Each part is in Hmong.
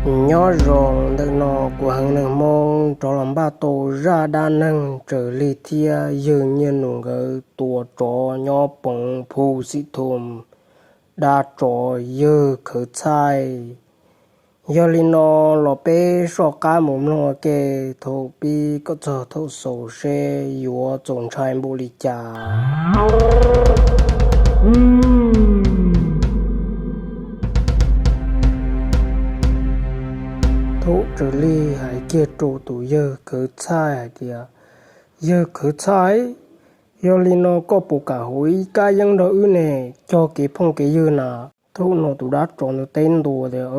Nyob zoo ntawm no kuv Heev Neeg Hmoob rov los npaj tau zaj dab neeg Tsaws Lig thiab yawg Nyiaj Nus nkawd tua tsov nyob poov Phu Xim Thum, dab tsov yawg khawv txhaij. Yog li no los peb soj qab mus mloog ua ke, thaum pib kom txog thaum xaus seb yuav txaus ntshai npaum li cas. Thaum Tsaws Lig hais kiag rau tus yawg khawv txhaij hais tias, Yawg khawv txhaij, yog li no koj puas kam haus ib kab yeeb nrog wb ne, cog kev phooj kev ywg na? Thaum no tus dab tsov ntawd teb ntua tias,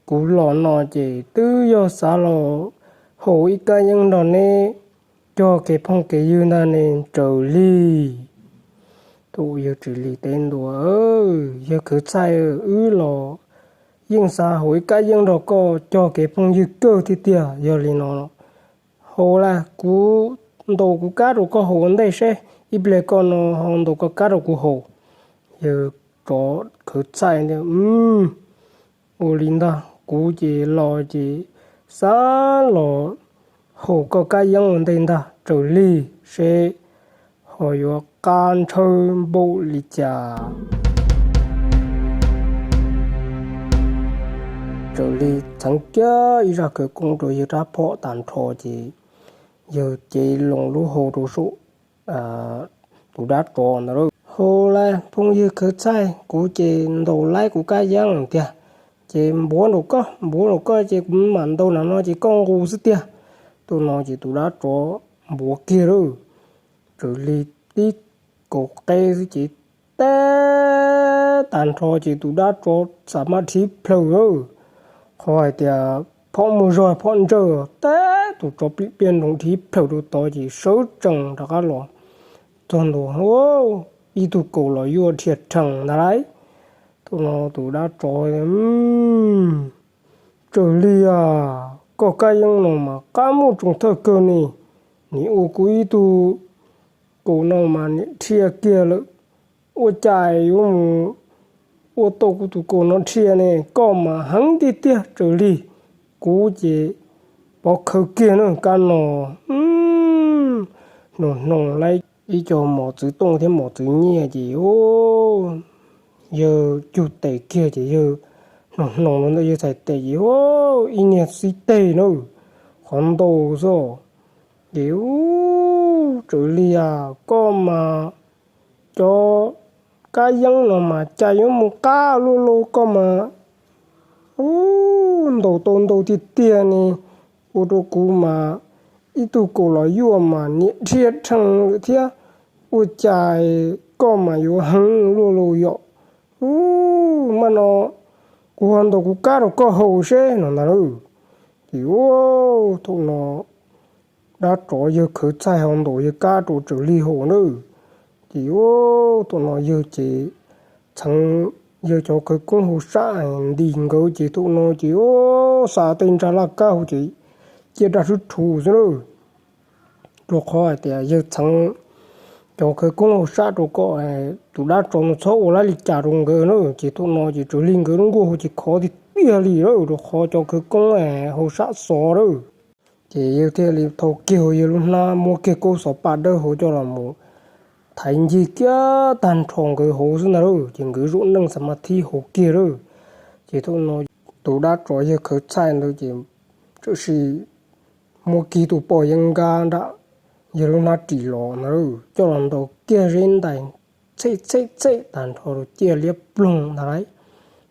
Kuv los no ces twb yog xav los haus ib kab yeeb nrog neb, cog kev phooj kev ywg ntag ne Tsaws Lig. Thaum yawg Tsaws Lig teb ntua, Yawg khawv txhaij, wb los yeej xav haus ib kab yeeb nrog koj, cog kev phooj ywg kawg tiag tiag. Yog li no, haus las, kuv ntaus kuv kab rau koj haus ua ntej seb, ib pliag koj no ho ntaus koj kab rau kuv haus. Yawg tsov khawv txhaij tias, Ua li ntag, kuv ces los ces xav los haus koj kab yeeb ua ntej ntag Tsaws Lig, seb ho yuav qab ntshaw npaum li cas. Tsaws Lig txheev kiag ib zaj khawv koob rau yawg rab phom tag nrho ces yawg cev loo lub hau rau saum tus dab tsov ntawd, Haus las phooj ywg khawv txhaij, kuv ces ntaus laib kuv kab yeeb tiag, ces npuav nraum koj, npuav nraum koj ces kuv mam ntaus nram no ces koj nqus xwb tiag. Thaum no ces tus dab tsov npuav kiag lawm, Tsaws Lig tib kaum qe xwb ces teb tag nrho ces tus dab tsov xam maj dhib plhaws lawm. Qhov hais tias phom muaj zog phom ntsawj, teb tus tsov plim pliaj nroos dhib plhaws rau tod ces sawv tsees rov qab los txog ntua, ib tug kaus los yuaj dhia rhees ntag lauj. Thaum no tus dab tsov, Tsaws Lig a, koj kab yeeb no mas qab muaj tsoos thawj kawg ne, nim ua kuv ib tug kaus no mas niam dhia kiag lawm, ua cas yuav mus ua tau kuv tus kaus no dhia ne, koj mas heev tiag tiag Tsaws Lig, kuv ces pov khawv kiag na kab no. Hnoos hnoos laib ib co mos txwv tooj thiab mos txwv nyiaj ces yawg cug tes kiag ces yawg hnoos hnoos rau ntawm yawg txhais tes ces ib niag xib teg na, qhov ntau xwb ces, Tsaws Lig a, koj mas cov kab yeeb no mas cas yuav mus qab luaj lauj, koj mas ntaus tau ntau tiag tiag ne, ua rau kuv mas ib tug kaus los yuaj mas niam dhia rhees lawm thiab, ua cas koj mas yuav heev luaj lauj yom. Mas no kuv ho ntaus kuv kab rau koj haus seb no ntag lauj. Ces thaum no dab tsov yawg khawv txhaij ho ntaus yawg kab rau Tsaws Lig haus na. Ces thaum no yawg ces txheev yawg cov khawv koob hauv sab nti nkawd ces thaum no ces xa tej nra laj kab hauv ces cia daj sib rhuv xwb na. Rau qhov hais tias yawg txheev cov khawv koob hauv sab rau kom tus dab tsov no txhob ua lab li cas rau nkawd na. Ces thaum no ces Tsaws Lig nkawd lub nkuaj hauv ces khov tiag tiag li lawm rau qhov cov khawv koob hauv sab xov lawm. Ces yawg thiaj li thau kiag yawg lub hnab muab kiag kaub xov paj dawb hauv coj los mus thaiv ncig kiag tag nrho nkawd hauv xwb ntag lauj. Ces nkawd zaum neej xa ma thib hauv kiag lawm. Ces thaum no tus dab tsov yawg khawv txhaij ntawd ces txawm sis muab kiag tus poj yeeb nkab nram yawg lub hnab ris los ntag lauj, coj los ntaus kiag zeb ntais txhej txhej txhej tag nrho rau ciaj liab ploog ntag lauj.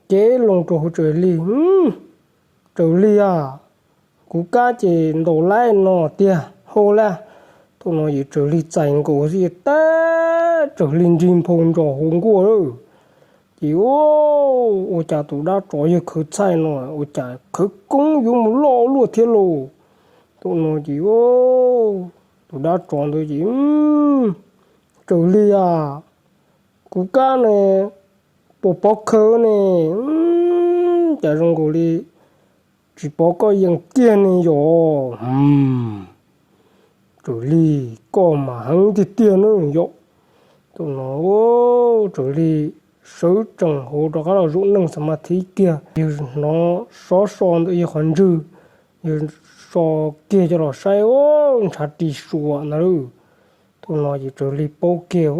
Cev loo rau hauv Tsaws Lig, Tsaws Lig a, kuv kab ces ntaus laib no tiag hau lawm. Thaum no ces Tsaws Lig txais nkaus xwb ces teb Tsaws Lig nrig nphau ntsos hauv nkuaj lawm. Ces ua cas tus dab tsov yawg khawv txhaij no ua cas khawv koob yuav mus loj luaj thiab lauj. Thaum no ces tus dab tsov ntawd ces, Tsaws Lig a, kuv kab ne, puas pov khawv ne? Cas zoo nkaus li tsis pov koj yees kiag ne yom. Tsaws Lig, koj mas heev tiag tiag na yom. Thaum no Tsaws Lig sawv tsees hauv rov qab los zaum neej xam mas thib kiag, yawg hnov sov so ntawm yawg qhov ntswg, yawg so kiag coj los saib, ntshav ris suas ntag lauj. Thaum no ces Tsaws Lig paub kiag,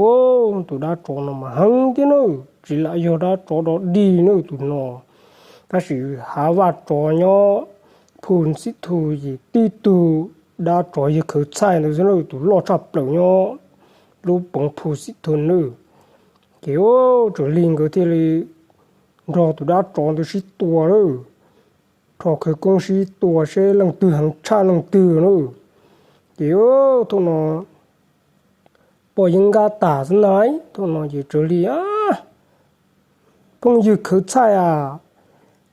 tus dab tsov no mas heev thiab na, tsis lam yog dab tsov dog dig na tus no. Tab sis hav vaj tsov nyob Phu Xib Thu ces tib tug dab tsov yawg khawv txhaij ntawd xwb na, tus loj tshaj plaws nyob lub poov Phu Xib Thu na. Ces Tsaws Lig nkawd thiaj li nrog tus dab tsov ntawd sib tua lawm, rho khawv koob sib tua seb leej twg heev tshaj leej twg na. Ces thaum no pom yeeb nkab tas xwb ntag. Thaum no ces Tsaws Lig, phooj ywg khawv txhaij a,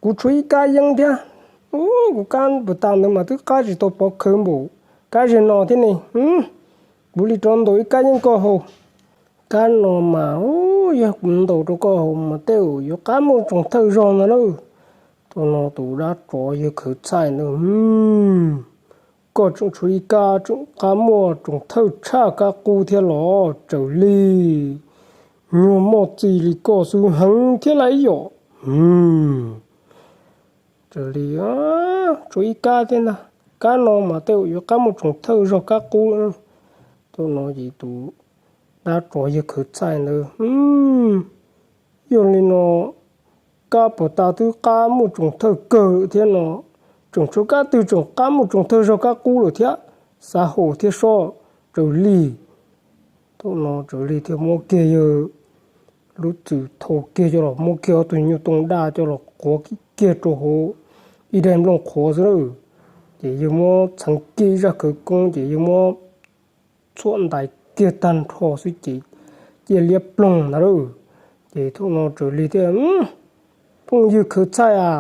kuv tshuav ib kab yeeb thiab. Kuv kab puas tas ntawd mas twb qab tsis tau pov khawv npaum kab zej no thiab ne. Kuv li rov ntaus ib kab yeeb koj haus. Kab no mas yog kuv ntaus rau koj haus mas tej zaum yuav qab muaj tsoos thawj zog ntag lauj. Thaum no tus dab tsov yawg khawv txhaij ntawd, koj tseem tshuav ib kab tseem qab muaj tsoos thawj tshaj kab qub thiab los Tsaws Lig, nyuag moj txi li koj xwb heev thiab lauj yom. Tsaws Lig, tshuav ib kab thiab ntag, kab no mas tej zaum yuav qab muaj tsoos thawj zog kab qub. Thaum no ces tus dab tsov yawg khawv txhaij ntawd, yog li no kab puas tas twb qab muaj tsoos thawj kawg lawm thiab no, tseem tshuav kab twg tseem qab muaj tsoos thawj zog kab qub lawm thiab, xav haus thiab sob Tsaws Lig. Thaum no Tsaws Lig thiaj muab kiag yawg lub txwm thau kiag coj los muab kiag ob tug nyuj tooj daj coj los quav kiag rau hauv ib daim nplooj qhuav xwb lawm. Ces yawg muab txheev kiag ib zaj khawv koob ces yawg muab txhuam ntais kiag tag nrho xwb ces ciaj liab ploog ntag lauj. Ces thaum no Tsaws Lig thiaj, phooj ywg khawv txhaij a,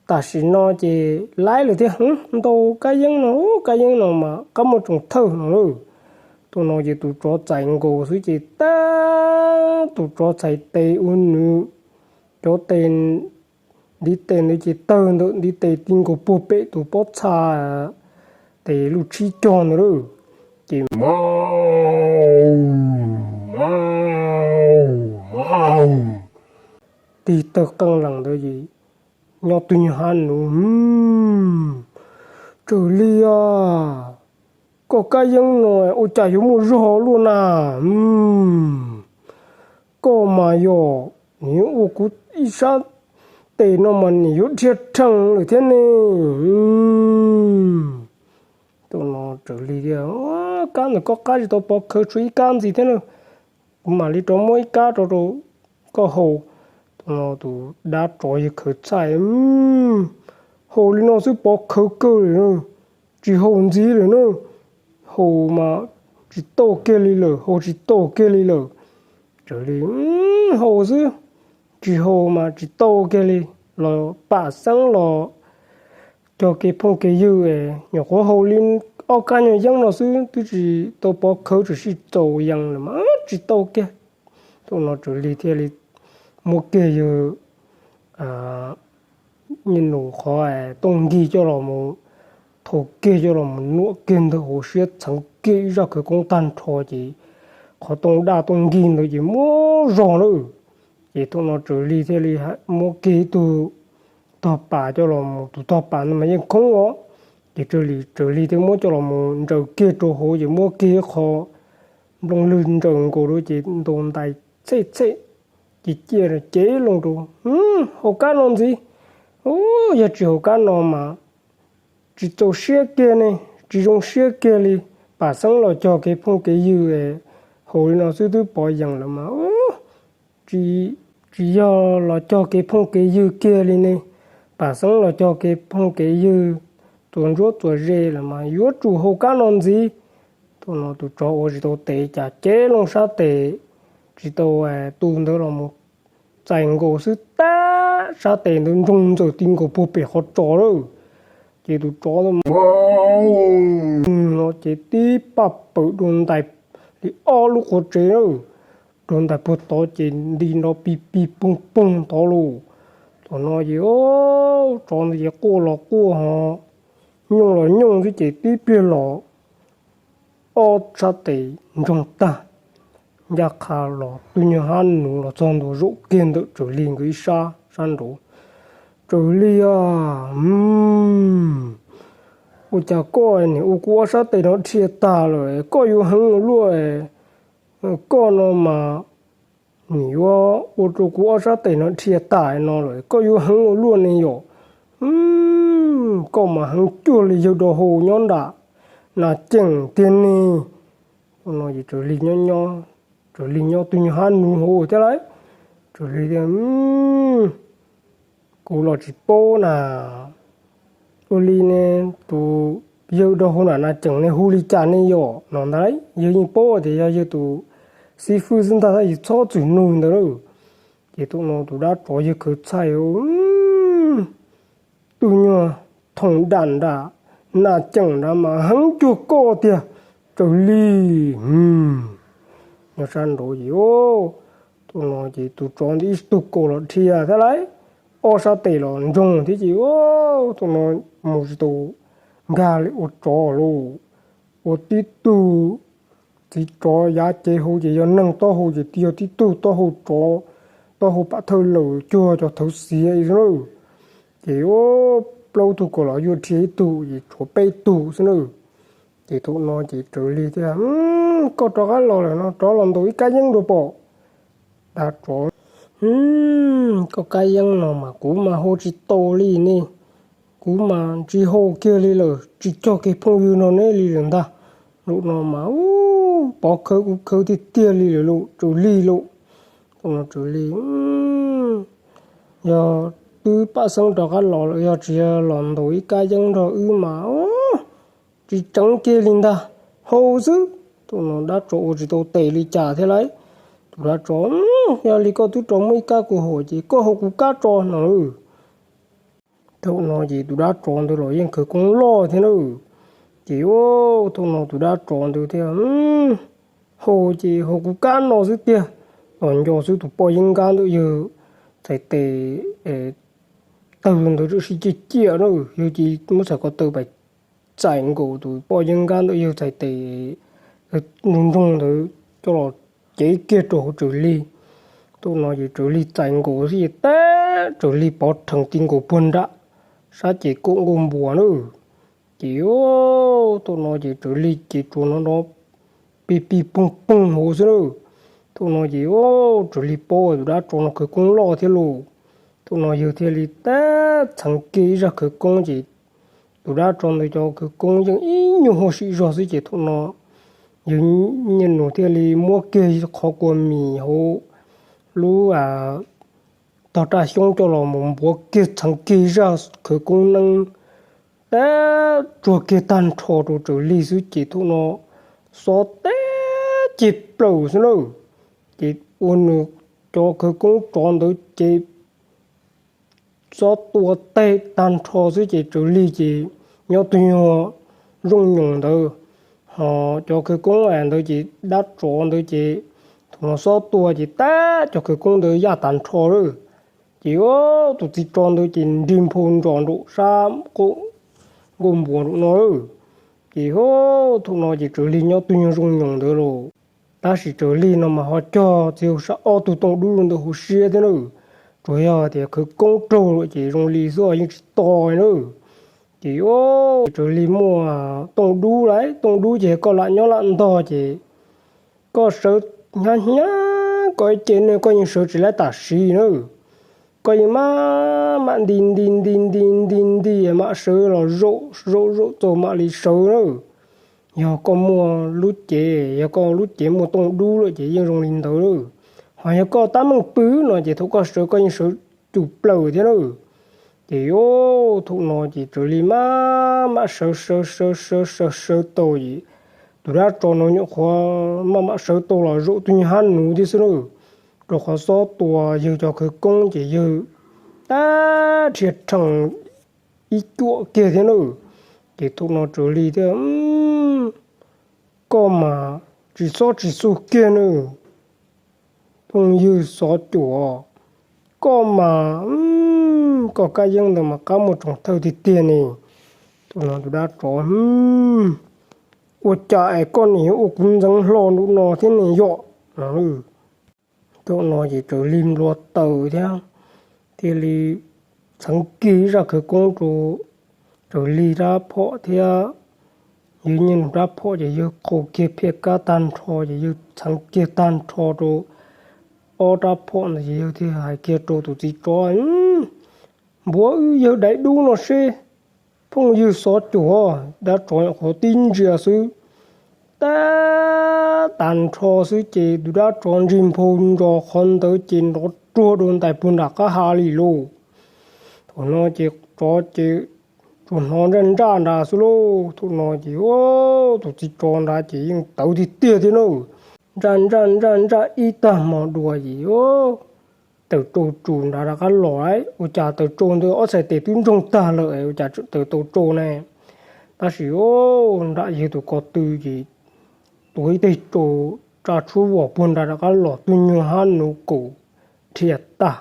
tam sim no ces laib lawm thiab, ntaus kab yeeb no, kab yeeb no mas qab muaj tsoos thawj no lauj. Thaum no ces tus tsov txais nkaus xwb ces tag, tus tsov txhais tes ua nws cov tes, ntiv tes ntawd ces tawg ntawm ntiv tes ti nkaus puag pem tus pob txha tes lub tshib cog ntawd lauj. Ces ma, ma, ma, tig tawg qeej lees ntawd ces nyob twg nyob hab nuv, Tsaws Lig a, koj kab yeeb no ua cas yuav muaj zog luaj na? Koj mas yog nim ua kuv ib sab tes no mas nim yuav dhia rhees lawm thiab ne. Thaum no Tsaws Lig tias, kab ntawm koj qab tsis tau pov khawv, tshuav ib kab ntxiv thiab na, kuv mam li rov muab ib kab rau rau koj haus. Thaum no tus dab tsov yawg khawv txhaij, haus li no xwb pov khawv kawg li na, tsis haus ntxiv lawm na, haus mas tsis tau kiag li lawm, haus tsis tau kiag li lawm. Tsaws Lig, haus xwb, tsis haus mas tsis tau kiag li, los pam xeeb los cog kev phooj kev ywg, nyuam qhuav haus li ob kab nyuag yeeb no xwb twb tsis tau pov khawv, tsuas sib txaus yees lawm mas tsis tau kiag. Thaum no Tsaws Lig thiaj li muab kiag yawg nus qhov tooj nkig coj los mus, thau kiag coj los mus nuam kiag ntawm hauv siab, txheev kiag ib zaj khawv koob tag nrho ces qhov tooj daj tooj nkig ntawd ces muaj zog lawm. Ces thaum no Tsaws Lig thiaj li muab kiag ib tug tog pas coj los mus, tus tog pas ntawd mas yeej khoob os. Ces Tsaws Lig thiaj muab coj los mus ntsaws kiag rau hauv ces muab kiag ib qho nplooj lwg ntsaws nkaus rau ces ntaus ntais txhej txhej ci ciaj cev loo rau, haus kab no ntxiv. Yog tsis haus kab no mas tsis txaus siab kiag ne, tsis zoo siab kiag li. Pam xeeb los cog kev phooj kev ywg, haus li no xwb twb pov yees lawm mas tsis yog los cog kev phooj kev ywg kiag li ne. Pam xeeb los cog kev phooj kev ywg, txuas ntsuab txuas ze lawm mas yuav tsum haus kab no ntxiv. Thaum no tus tsov ua tsis tau tes cas cev loo sab tes tsis tau tu ntawd los mus txais nkaus xwb tab sab tes ntawd ntsoog ntxaws ti nkaus puag pem qhov tsos lawm. Ces tus tsov no ces tib paj pawm dua ntais li ob lub qhuav tsev lawm, dua ntais puag tod ces nti nrov pig pig poog poog tod lauj. Thaum no ces tsov ntawd ces quaj los quaj ho nyooj los nyooj xwb ces tib pliag los ob sab tes ntsoog tag, ncaj qha los tus nyuag hab nuv los txog ntua zaum kiag ntawm Tsaws Lig nkawd ib sab sab nraud. Tsaws Lig a, ua cas koj nim ua kuv ob sab tes no dhia tag lawm, koj yuav heev ua luaj, koj no mas nim yuav ua rau kuv ob sab tes no dhia tag no lawm, koj yuav heev ua luaj ne yom. Koj mas heev cuag li yawg dau hau nyob nram nas ceem tiag ne. Thaum no ces Tsaws Lig nyob nyob, Tsaws Lig nyob tus nyuag hab nuv hauv thiab lauj. Tsaws Lig tias, kuv los tsis paub na, ua li ne, tus yawg dau hau nram nas ceem ne hu li cas ne yom no ntag lauj. Yawg yeej paub tias yog yawg tus xib fwb xwb ntag, yawg txhob txwm nug ntawd lauj. Ces thaum no tus dab tsov yawg khawv txhaij, tus nyuag thoom dam nram nas ceem nrad mas heev cuag koj tiag, Tsaws Lig. Nyob sab nraud ces, thaum no ces tus tsov ntawd ib tug kaus los dhia thiab lauj, ob sab tes los ntsoog thiab ces, thaum no mus tsis tau nkag li ua tsov lauj. Ua tib tug txiv tsov yav cev hauv ces yog neeg taub hau ces yog tib tug taub hau tsov, taub hau pam thawj laws cuag cov thawv xiav xwb na. Ces plaub tug kaus los yuav dhia ib tug ces tshuav peb tug xwb na. Ces thaum no ces Tsaws Lig tias, koj rov qab los lawm no, rov los ntaus ib kab yeeb dua pom. Dab tsov, koj kab yeeb no mas kuv mas hau tsis tau li ne, kuv mas tsis hau kiag li lawm, tsis cog kiag phooj ywg no neb li lawm ntag. Zaum no mas pov khawv kuv khawv tiag tiag li lawm lauj, Tsaws Lig lauj. Thaum no Tsaws Lig, yog twb pab xeeb rov qab los lawm, yog tsis yog los ntaus ib kab yeeb nrog wb mas tsis tseev kiag li ntag, hau xwb. Thaum no dab tsov ua tsis tau tes li cas thiab lauj. Tus dab tsov, yog li koj twb tso muaj ib kab kuv haum ces koj haus kuv kab tso no. Thaum no ces tus dab tsov ntawd los yeej khawv koob loj thiab na. Ces thaum no tus dab tsov ntawd thiaj, hau ces haus kuv kab no xwb tiag. Los nco xwb tus poj yeeb nkab ntawm yawg txhais tes tawg ntawd tam sim ciaj ciaj na, yawg ces muab txhais ko taw pais txais nkaus tus poj yeeb nkab ntawm yawg txhais tes ntsoog ntsoog ntawd coj los cev kiag rau hauv Tsaws Lig. Thaum no ces Tsaws Lig txais nkaus xwb ces tab Tsaws Lig pov rhees ti nkaus puag nram sab ces kaum nkaus npuas na. Ces thaum no ces Tsaws Lig ces tsuas no no pig pig poog poog hauv xwb na. Thaum no ces Tsaws Lig paub tus dab tsov no khawv koob loj thiab lauj. Thaum no yawg thiaj li tab txheev kiag ib zaj khawv koob ces tus dab tsov ntawd cov khawv koob yeej ib nyuag huaj sim zog xwb ces thaum no yawg Nyiaj Nus thiaj li muab kiag qhov kua mis hauv lub tog raj xyoob coj los mus npuav kiag txheev kiag zaj khawv koob neeb, tab tsuag kiag tag nrho rau Tsaws Lig xwb ces thaum no xob teb ceg plaws xwb na. Ces ua nws cov khawv koob tsov ntawd ces xob tua teg tag nrho xwb ces Tsaws Lig ces nyob tus nyuag zooj nyoos ntawd, ho cov khawv koob ntawd ces dab tsov ntawd ces thaum no xob tua ces tab cov khawv koob ntawd yaj tag nrho lawm. Ces tus txiv tsov ntawd ces nrig nphau ntsos nraum sab nkaus npuas nraum no lawm. Ces thaum no ces Tsaws Lig nyob tus nyuag zooj nyoos ntawd los, tab sis Tsaws Lig no mas ho cog txiv huab tais ob tug tooj dub ntawm hauv siab thiab na. Tsuas yog tias khawv koob raug lawm ces zoo li xwb yeej tsis to na. Ces Tsaws Lig muaj tooj dub lauj, tooj dub ces koj lam nyob lam ntog ces koj sawv hnyav hnyav koj ib ce ne koj yeej sawv tsis laib tam sim na. Koj yeej mam mam nti nti nti nti nti nti mam sawv los zaum zaum zaum txaus mam li sawv na. Yog koj muaj lub cev, yog koj lub cev muaj tooj dub lawm ces yeej zoo li ntawd lawm. Ho yog koj tab meeg pw no ces thaum koj sawv koj yeej sawv cum plaws thiab na. Ces thaum no ces Tsaws Lig mam mam sawv sawv sawv sawv sawv sawv tau ces tus dab tsov no nyuam qhuav mam mam sawv tau los zaum tus nyuag hab nuv thiab xwb na. Rau qhov xob tua yawg cov khawv koob ces yawg tab rhia rhees ib cuam kiag thiab na. Ces thaum no Tsaws Lig thiaj, koj mas tsis xob tsis xu kiag na, phooj ywg xov cuam, koj mas koj kab yeeb ntawd mas qab muag tsoos thawj tiag tiag ne. Thaum no tus dab tsov, ua cas es koj nim yuav ua kuv ntxeev hlo nraum no thiab ne yom? Thaum no ces Tsaws Lig nplua taws thiab, thiaj li txheev kiag ib zaj khawv koob rau Tsaws Lig rab phom thiab. Yawg nyiag nws rab phom ces yawg qau kiag phiaj kab tag nrho ces yawg txheev kiag tag nrho rau ob rab phom ntawd ces yawg thiaj hais kiag rau tus txiv tsov, Npuav wb yawg daim dub no seb. Phooj ywg xov cuam, dab tsov nyuam qhuav tib ntsia xwb, tab tag nrho xwb ces tus dab tsov nrig nphau ntsos qhov ntawd ces nrov ruag dua ntais puag nram qab hav li lauj. Thaum no ces tsov ces tsuas hnov ntsaj ntsaj nrad xwb lauj. Thaum no ces tus txiv tsov nrad ces yeej tawv tiag tiag thiab na. Ntsaj ntsaj ntsaj ntsaj ib tag hmo dua ces tawm tsau tsus nrad rov qab los lawm. Ua cas tawm tsau ntawd ob txhais tes twb ntsoog tag lawm ua cas tawm tau tsau ne? Tab sis nram yawg tus ko tw ces tuav ib teg tsau tsa tshuab vom puag nrad rov qab los tus nyuag hab nuv kaum rhia tag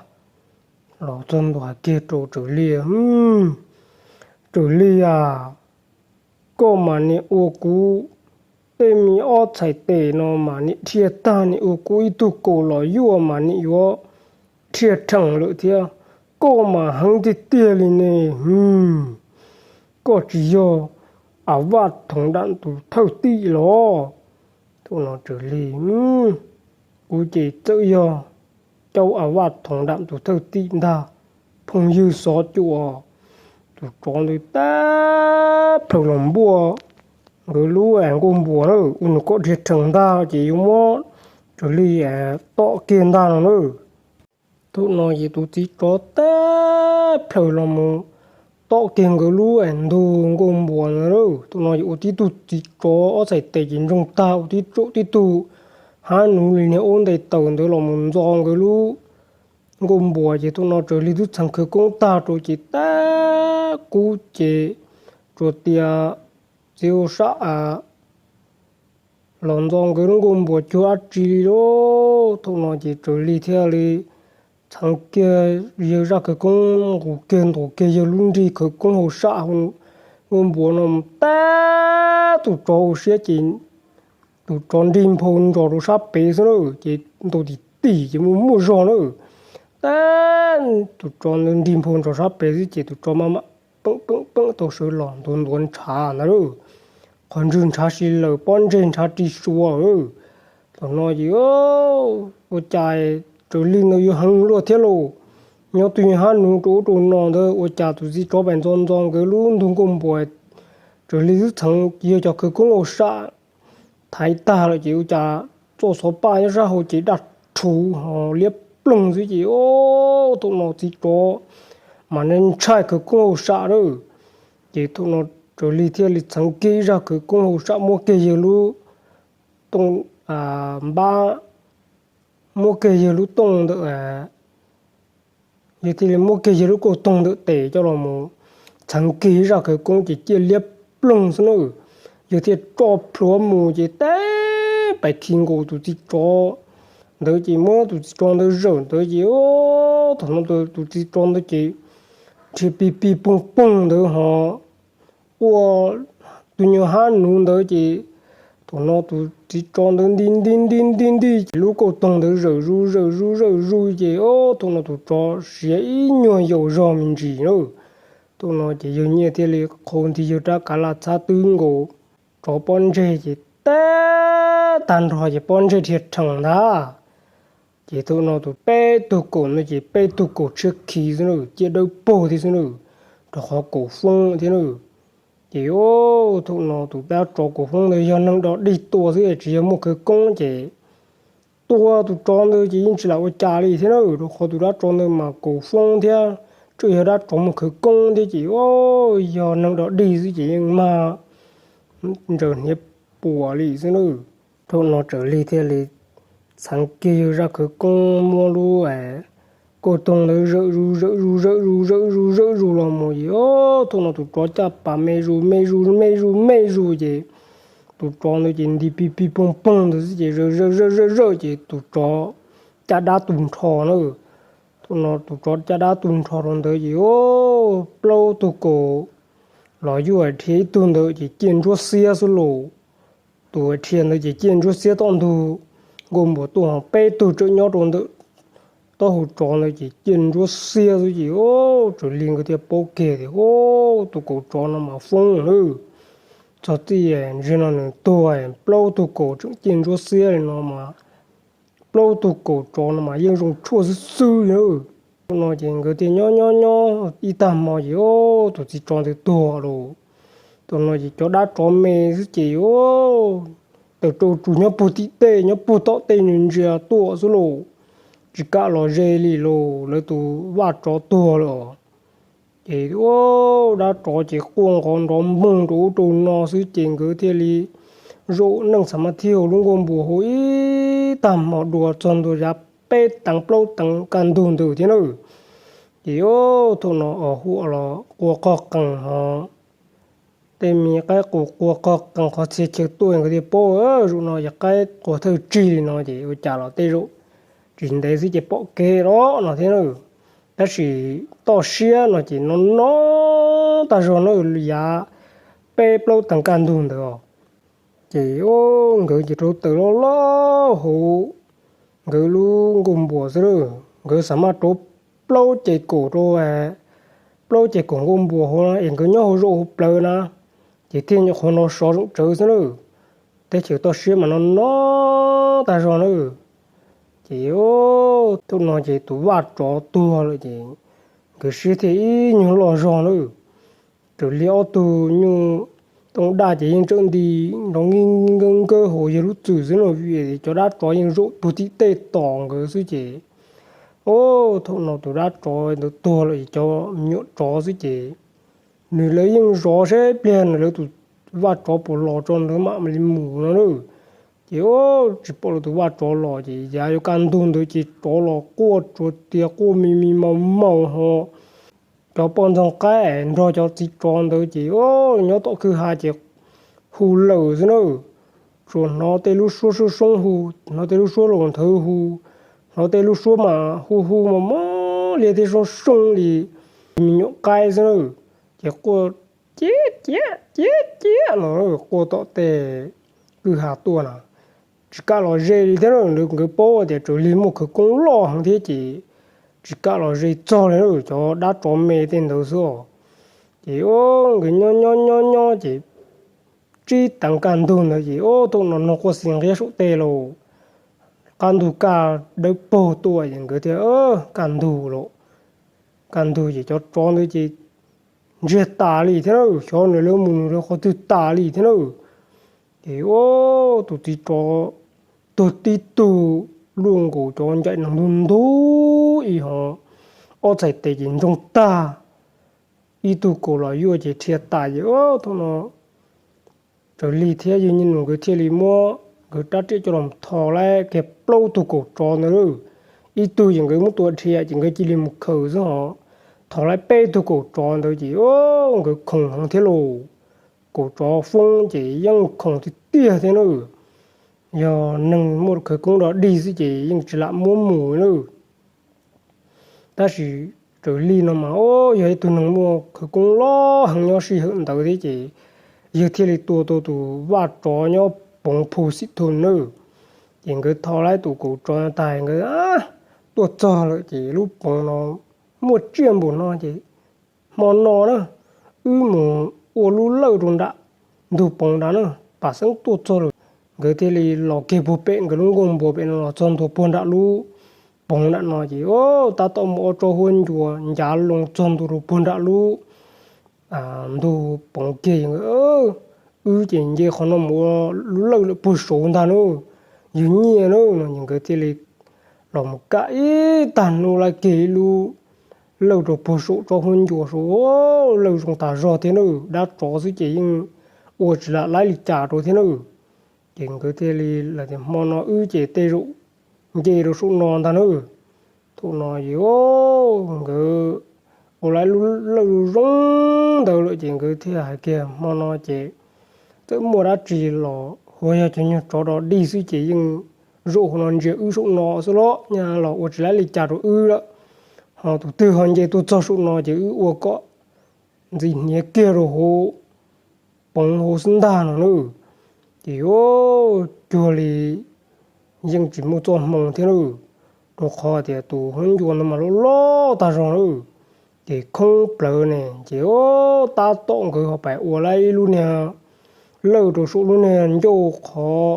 los txog ntua kiag rau Tsaws Lig, Tsaws Lig a, koj mas nim ua kuv tej me ob txhais tes no mas nim rhia tag, nim ua kuv ib tug kaus los yuaj mas nim yuav rhia rhees lawm thiab. Koj mas heev tiag tiag li ne. Koj tsis yog A Vaj Thoom Dam tus thawj tim los? Thaum no Tsaws Lig, Kuv ces txawm yog Caub A Vaj Thoom Dam tus thawj tim ntag, phooj ywg xov cuam. Tus tsov ntawd tab plhaws los npuaj nkawd lub nkauj npuas na, ua nws kom rhia rhees ntag ces yuav muab Tsaws Lig tom kiag ntag no na. Thaum no ces tus txiv tsov tab plhaws los mus tom kiag nkawd lub ntug nkauj npuas ntawd. Thaum no ces ua tib tug txiv tsov ob txhais tes ces ntsoog tag, ua tib tug hab nuv li niag ub nte taws ntawd los mus ntxo nkawd lub nkauj npuas ces thaum no Tsaws Lig twb txheev khawv koob tag rau ces tab kub ces tsuas tias txiv ua sab los ntxo nkawd lub nkauj npuas cuag dab tsi li lauj. Thaum no ces Tsaws Lig thiaj li txheev kiag yawg zaj khawv koob nqus kiag ntaus kiag yawg lub nrig khawv koob hauv sam hauv nkauj npuas no mus tab tus tsov hauv siab ces tus tsov nrig nphau ntsos rau sab pem xwb na, ces ntaus tim tim ces muaj muaj zog na. Tab tus tsov ntawd nrig nphau ntsos sab pem xwb ces tus tsov maj mam peem peem peem tau sawv los ntuav ntuav ntshav ntawd, qhov ntswg ntshav si lawm, pob ntseg ntshav ri sua. Thaum no ces ua cas Tsaws Lig ntawd yuav heev luaj thiab lauj. Nyob twg hab nuv rau ub rau no ntawd ua cas tus txiv tsov pem ntxo ntxo nkawd lub ntug nkauj npuas, Tsaws Lig twb txheev yawg cov khawv koob hauv sam thaiv tag lawm ces ua cas txoj xov paj nyob sab hauv ces daj rhuv ho liab ploog xwb ces thaum no txiv tsov mas ntshai khawv koob hauv sam lawm. Ces thaum no Tsaws Lig thiaj li txheev kiag ib zaj khawv koob hauv sam muab kiag yawg lub tooj npab, muab kiag yawg lub tooj ntawm, yawg thiaj li muab kiag yawg lub kauj toog ntawm tes coj los mus txheev kiag ib zaj khawv koob ces ciaj liab ploog xwb na. Yawg thiaj tso plhuav mus ces teb pais khi nkaus tus txiv tsov ntawd ces muab tus txiv tsov ntawd zawm ntawd ces thaum no tus txiv tsov ntawd ces nrhiav pig pig poog poog ntawd ho ua tus nyuag hab nuv ntawd ces thaum no tus txiv tsov ntawd nti nti nti nti nti ces lub kauj toog ntawd zawm zuj zawm zuj zawm zuj ces thaum no tus tsov siav ib nyuag yaus zog me ntsis na. Thaum no ces yawg nyiaj thiaj li qhau nti yawg rab kav laj txhab twb nkaus tsov pob ntseg ces teb tag nrho ces pob ntseg rhia rhees ntag. Ces thaum no tus peb tug kaus no ces peb tug kaus tshiab khi xwb na, ciaj dawb paug thiab xwb na, rau qhov kaus foob thiab na. Ces thaum no tus dab tsov kaus foob ntawd yog neeg dog dig tua xwb tsis yog muaj khawv koob ces tua tus tsov ntawd ces yeej tsis lam ua cas li thiab na, rau qhov tus dab tsov ntawd mas kaus foob thiab, tseem yog dab tsov muaj khawv koob thiab ces yog neeg dog dig xwb ces yeej mag ntsaws hniav puas li xwb na. Thaum no Tsaws Lig thiaj li txheev kiag yawg zaj khawv koob muab lub kauj toog ntawd zawm zuj zawm zuj zawm zuj zawm zuj zawm zuj los mus ces thaum no tus tsov caj pas me zus me zus me zus me zus ces tus tsov ntawd ces nti pig pig poog poog ntawd xwb ces zawm zawm zawm zawm zawm ces tus tsov caj dab tu nrho na. Thaum no tus tsov caj dab tu nrho rau ntawd ces plaub tug kaus los yuj rhia ib tug ntawd ces ciaj ntsuab xiab xwb lauj. Tus rhia ntawd ces ciaj ntsuab xiab tom ntug nkauj npuas tuaj ho peb tug tseem nyob rau ntawm taub hau tsov ntawd ces ciaj ntsuab xiab xwb ces, o, Tsaws Lig nkawd thiaj paub kiag tias, o, tus kaum tsov no mas foob lawm. Txog txij ntsis no nws tuag, plaub tug kaum tseem ciaj ntsuab xiab li no mas, plaub tug kaum tsov no mas yeej zoo tshuaj xwb xwb li. Thaum no ces nkawd thiaj nyob nyob nyob ib tag hmo ces, o, tus txiv tsov ntawd tuag lawm. Thaum no ces cov dab tsov me xwb ces, o, tawm rau tsuas nyob puag tim tej, nyob puag tom tej ntsia tuaj xwb lauj, tsis kam los ze li lauj, lawv tus vaj tsov tuag lawm. Ces, o, dab tsov ces quaj nqov nrov npoog rau ub rau no xwb ces nkawd thiaj li zaum neej xa ma thib hauv lub nkuaj npua hauv ib tag hmo dua txog ntua yav peb teev plaub teev kaj ntug ntawd thiab na. Ces, o, thaum no os hu los qua qog qees ho tej me qaib qus qua qog qees qhov txhia chaw tuaj nkawd thiaj paub, zaum no yog qaib qua thawj tsig li no ces ua cas los tej zaum tsis ntev xwb ces pom kev los no thiab na. Tab sis toj siab no ces no no tag zog na, yav peb plaub teev kaj ntug ntawd os. Ces, o, nkawd ces rauv taws loj loj hauv nkawd lub nkuaj npua xwb lawm. Nkawd xa maj rauv plaub ces kaum rau, plaub ces kaum nkuaj npua hauv es nkawd nyob hauv zaum hauv plawv na, ces thiaj nyuam qhuav no sov zoom tsawv xwb na. Teb chaws toj siab mas no no tag zog na. Ces, o, thaum no ces tus vaj tsov tuag lawm ces nkawd siab thiaj ib nyuag loj zog na. Tsaws Lig ob tug nyuj tooj daj ces yeej tseem nti nrov nkawb nkawb hauv yawg lub txwm xwb no vim cov dab tsov yeej zaum puag tim tej tos nkawd xwb ces, o, thaum no tus dab tsov ntawd tuag lawm es cov me nyuam tsov xwb ces nws lawv yeej zov seb pliag nws lawv tus vaj tsov puas los tso ntawd mam li mus no na. Ces, o, tsis pom lawv tus vaj tsov los ces yav yuav kaj ntug ntawd ces tsov los quaj tsuas tias quaj mi mi mau mau ho cov poj ntxoog qaib nrog cov txiv tsov ntawd ces, o, nyob tom kwj ha ces hu lawm xwb na. Tsuas hnov tej lub suab soob soob hu, hnov tej lub suab laus nthawv hu, hnov tej lub suab mas hu hu mas mob liab thiab soob soob li me nyuam qaib xwb na. Ces quaj ciab ciab ciab ciab no, quaj tom tej kwj ha tuaj na, tsis kam los ze li thiab na. Nkawd paub tias Tsaws Lig muaj khawv koob loj heev thiab ces tsis kam los ze txog li na, cov dab tsov me tej ntawd xwb os. Ces, o, nkawd nyob nyob nyob nyob ces tsib teev kaj ntug ntawd ces, o, thaum no noog quaj xis nqiab saum tej lauj, qab ntug kaj dawb paug tuaj ces nkawd thiaj, kaj ntug lauj, kaj ntug ces cov tsov ntawd ces ntsiag tas li thiab na, xyov nws lawv mus nws lawv qhov twg tas li thiab na. Ces, o, tus txiv tsov tuag tib tug luaj nkaus cov ncaim nees ntug ntug ib hov, ob txhais tes ces ntsoog tag, ib tug kaus los yuaj ces rhiav tas ces, o, thaum no Tsaws Lig thiab yawg Nyiaj Nus nkawd thiaj li muab nkawd rab riam coj los tho lawm kiag plaub tug kaus tsov ntawd. Ib tug ces nkawd muab tua rhiav ces nkawd cia li mus khaws xwb hos, tho lawm peb tug kaus tsov ntawd ces, o, nkawd khoom heev thiab lauj. Kaus tsov foob ces yeej khoom tiag tiag thiab na. Yog neeg muaj khawv koob dog dig xwb ces yeej tsis lam muab mus na. Tab sis Tsaws Lig no mas, o, yog ib tug neeg muaj khawv koob loj heev nyob sij hawm ntawd thiab ces yawg thiaj li tua tau tus vaj tsov nyob poov Phu Xim Thum na. Ces nkawd tho lawm tus kaus tsov tag nkawd tuaj txog lawm ces lub poov no muaj tsiaj npaum no ces hmo no na, wb mus ua lub lawj rau nram ntug poov nrad na, pam xeeb tuaj txog lawm. Nkawd thiaj li los kiag puag pem nkawd lub nkuaj npua pem no los txog ntua puag nram lub poov nram no ces, o, tab tom muaj ob tsob huab ncua ncav loo txog ntua rau puag nram lub ntug poov kiag. Wb ces nce qhov no mus ua lub lawj lawm puag saud ntag na, yawg Nyiaj na no. Nkawd thiaj li los mus kam ib tag hnub lawm kiag ib lub lawj rau puag saum tsob huab ncua saud, lawj zoo tas zog thiab na, dab tsov xwb ces yeej ua tsis lam laib li cas rau thiab na. Ces nkawd thiaj li hmo no wb ces tej zaum nce rau saum no ntag na. Thaum no ces nkawd ua lawm lub lawj zoo ntawd lawm ces nkawd thiaj hais tias hmo no ces txawm muaj dab tsi los ua yog cov nyuag tsov dog dig xwb ces yeej zaum hauv no ntsia wb saum no xwb los nyaj los ua tsis laib li cas rau wb lawm. Ho tus twg ho nce tuaj txog saum no ces wb ua kom ntxim hniav kiag rau hauv poov hauv xwb ntag no na. Ces cuag li yeej tsis muaj txoj hmoo thiab lawm, rau qhov tias tus hmoob ncua ntawd mas loj loj tag zog lawm. Ces khoob plawv ne ces tab tom nkawd ho pais ua lawm ib lub niag lawj rau saum lub niag ncauj qhov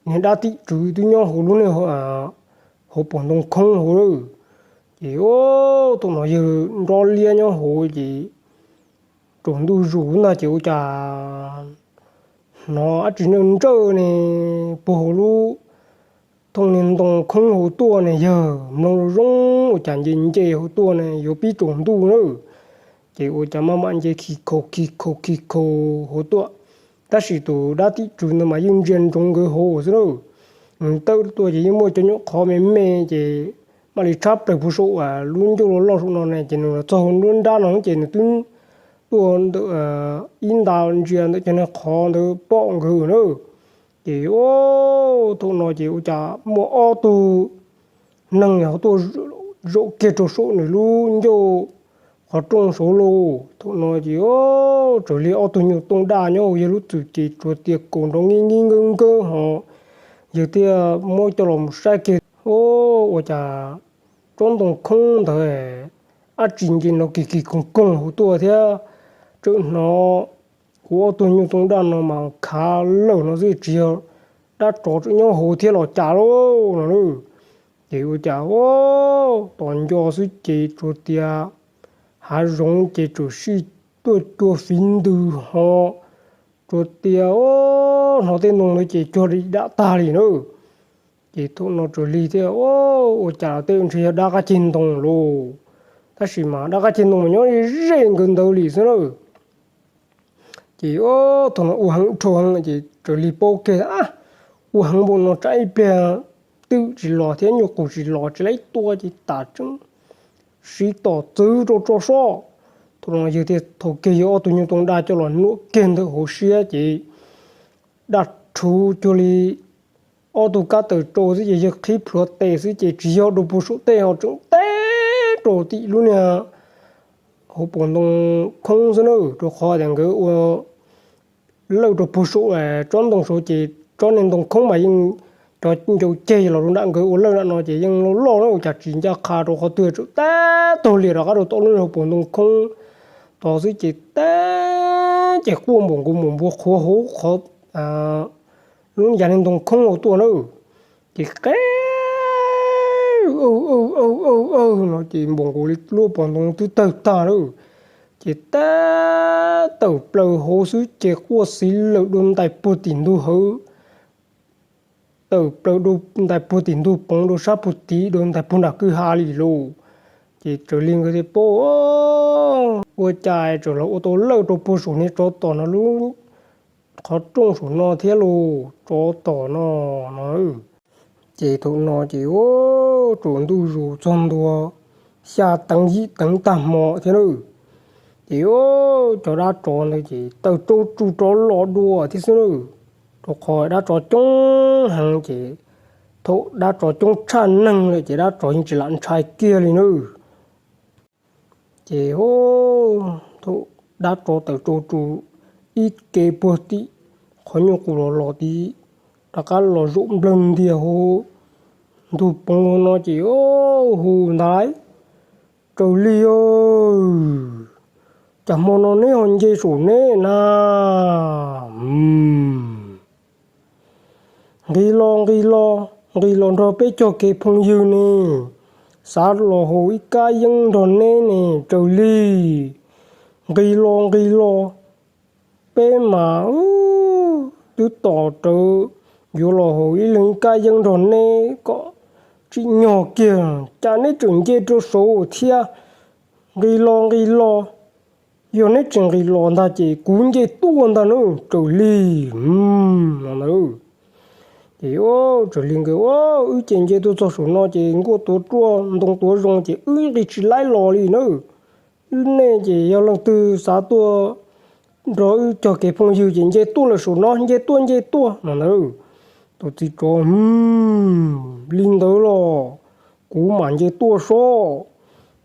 niag dab tim tswv twb nyob hauv lub niag hauv paus ntoo khoob hauv lawm. Ces thaum no yawg nrob liab nyob hauv ces tsaus ntuj zus ntag ces ua cas hnov dab tsi ntsawj ntsawj ne puag hauv lub thooj niag ntoo khoob hauv tuaj ne yawg, mloog zoo zoo ua cas nce nce hauv tuaj ne yuav pib tsaus ntuj na. Ces ua cas maj mam nce khi khau khi khau khi khau hauv tuaj, tab sis tus dab tim tswv ntawd mas yeej ntsia ntsoov nkawd hauv xwb na. Nws tawm tuaj ces yeej muaj cov nyuam qhov me me ces mam li tshab plaws puag saum lub ncauj loj loj saum no ne ces nws los txog hauv nruab nrab no ces nws twb tuaj ntawm ib nta ntsia ntawm cov niag qhov ntawd pom nkawd na. Ces thaum no ces ua cas muaj ob tug neeg ho tuaj zaum kiag rau saum nws lub ncauj qhov rooj saud lauj. Thaum no ces tsaws li ob tug nyuj tooj daj nyob hauv yawg lub txwm ces tsuas tias kaus nrov nkib nkib nkawb nkawb ho yawg thiaj muab coj los mus saib kiag, ua cas tsob ntoo khoob ntawd dab tsi nce nrov kis kis koog koog hauv tuaj thiab. Tseem hnov kuv ob tug nyuj tooj daj no mas khav lawm no xwb, tsis yog dab tsov tseem nyob hauv thiab los cas lauj no. Ces ua cas tos nco xwb ces tsuas tias hav zoov ces tsuas sij tuaj cua fiv ntws ho tsuas tias hnov tej ntoo ntawd ces cuag li dam tag li na. Ces thaum no tsaws li thiab, ua cas tej ntshe yog dab qab ceg ntoo lauj, tab sis mas dab qab ceg ntoo mas nyob ze nkawd ntawd li xwb na. Ces thaum no ua heev dhau heev ces tsaws li paub kiag, ua heev npaum no tsam ib pliag twm tsis los thiab nyuj qus tsis los tsis laib tua ces tas tseeb, siv tom txwv rau tso sob. Thaum no yawg thiaj thau kiag yawg ob tug nyuj tooj daj coj los nuam kiag ntawm hauv siab ces daj rhuv cuag li ob tug kab tawm rau xwb ces yawg qhib plhuav tes xwb ces tsis yog rau puag saum tej ho tseem teb rau tim lub niag hauv paus ntoo khoob xwb na, rau qhov tias nkawd ua lawj rau puag saum tsob ntoo saud ces tsob niag ntoo khoob mas yeej cov ncau ceg los rau nram nkawd ua lawj nram no ces yeej loj loj na, ua cas tsis ncaj qha rau qhov twg tseem teb taug li rov qab rau tom lub niag hauv paus ntoo khoob tod xwb ces teb ces quaj npaum nkaus mus npua qhuav hauv qhov lub yas niag ntoo khoob hauv tuaj na. Ces qe aw aw aw aw no ces npaum nkaus li lub paus ntoo twb tawg tag lawm. Ces teb tawm plaws hauv xwb ces quaj xiv lawm dua ntais puag tim ntug hawv, tawm plaws dua ntais puag tim ntug poov dua sab puag tim dua ntais puag nram kwj ha li lauj. Ces tsaws li nkawd thiaj paub, ua cas tseem los ua tau lawj rau puag saum niag tsov tom no lub qhov rooj saum no thiab lauj, tsov tom no no. Ces thaum no ces tsaus ntuj zus txog ntua xya teev yim teev tag hmo thiab na. Ces cov dab tsov ntawd ces tawm tsau tsu rov los dua thiab xwb na, rau qhov dab tsov coob heev ces thaum dab tsov coob tshaj neeg lawm ces dab tsov yeej tsis lam ntshai kiag li na. Ces thaum dab tsov tawm tsau tsu ib ke puag tim qhov nyuj qus los los tid, rov qab los zaum nplawg ntiag hauv ntug poov no ces hu ntag, Tsaws Lig, cas hmo no neb ho nce saum neb na? Nqis los nqis los, nqis los nrog peb cog kev phooj ywg ne, xav los haus ib kab yeeb nrog neb ne Tsaws Lig. Nqis los nqis los, peb mas twb tos rawv yuav los haus ib leeg ib kab yeeb nrog neb kom tsim nyog kiag, cas neb tseem nce rau saud thiab. Nqis los nqis los, yog neb tsis nqis los ntag ces kuv nce tuaj ntag na Tsaws Lig. Ces Tsaws Lig nkawd, wb ces nce tuaj txog saum no ces nkuaj tuav ruaj ntoo tuav zoo ces wb nqis tsis laib los li na. Nej ces yog leej twg xav tuaj nrog wb cog kev phooj ywg ces nce tuaj lawm saum no, nce tuaj nce tuaj no ntag. Tus txiv tsov, Li ntawd los kuv mam nce tuaj sob.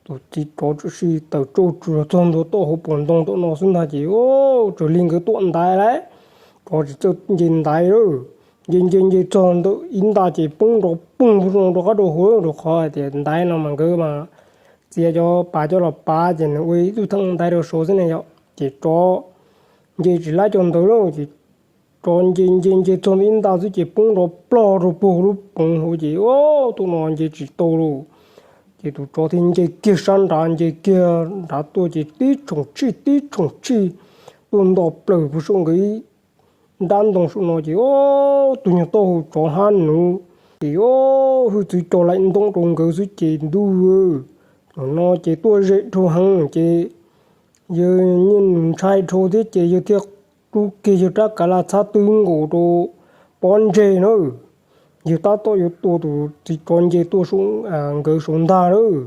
Tus txiv tsov tsuas tawm tsau tsu los txog ntua tom hauv paus ntoo tom no xwb ntag ces Tsaws Lig nkawd tuam ntaiv lawm, tsov tsis txawj nce ntaiv lawm. nce nce nce txog ntawm ib nta ces poob nrov poog rau qab rau hauv, rau qhov hais tias ntaiv no mas nkawd mas txiav cov pas coj los pav ces nws ua ib tug theej ntaiv rau saud xwb ne yom. Ces tsov nce tsis laib cov ntawd lawm ces tsov nce nce nce txog ntawm ib nta xwb ces poob nrov plog rau puag lub poov hauv ces, o, tus no nce tsis tau lauj. Ces tus tsov thiaj nce kiag sab nrad, nce kiag nrad tuaj ces tib tshoom tshij tib tshoom tshij tuaj nto plaws puag saum nkawd ib nrab ntoo saum no ces, o, tus nyuag taub hau tsov hab nuv ces, o, hwj txwv co laim ntoo rau nkawd xwb ces ntuj, thaum no ces tuaj ze dhau heev ces yawg Nyiaj Nus ntshai dhau thiab ces yawg thiaj rub kiag yawg rab kav laj txhab twb nkaus rau pob ntseg na. Yawg tab tom yuav tua tus txiv tsov nce tuaj nkawd saum ntag lawm.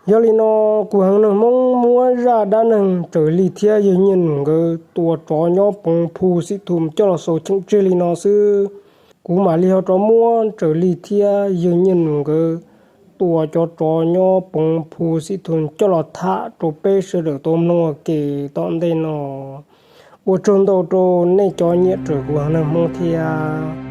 Yog li no, kuv Heev Neeg Hmoob muab zaj dab neeg Tsaws Lig thiab yawg Nyiaj Nus nkawd tua tsov nyob Poov Phu Xib Thum coj los xaus cheem tseg li no xwb. Kuv mam li ho rov muab Tsaws Lig thiab yawg Nyiaj Nus nkawd tua cov tsov nyob Poov Phu Xib Thum coj los tham rau peb sawv daws tau mloog ua ke tom ntej no. Ua tsaug ntau rau nej cov nyiam raws kuv Heev Neeg Hmoob thiab.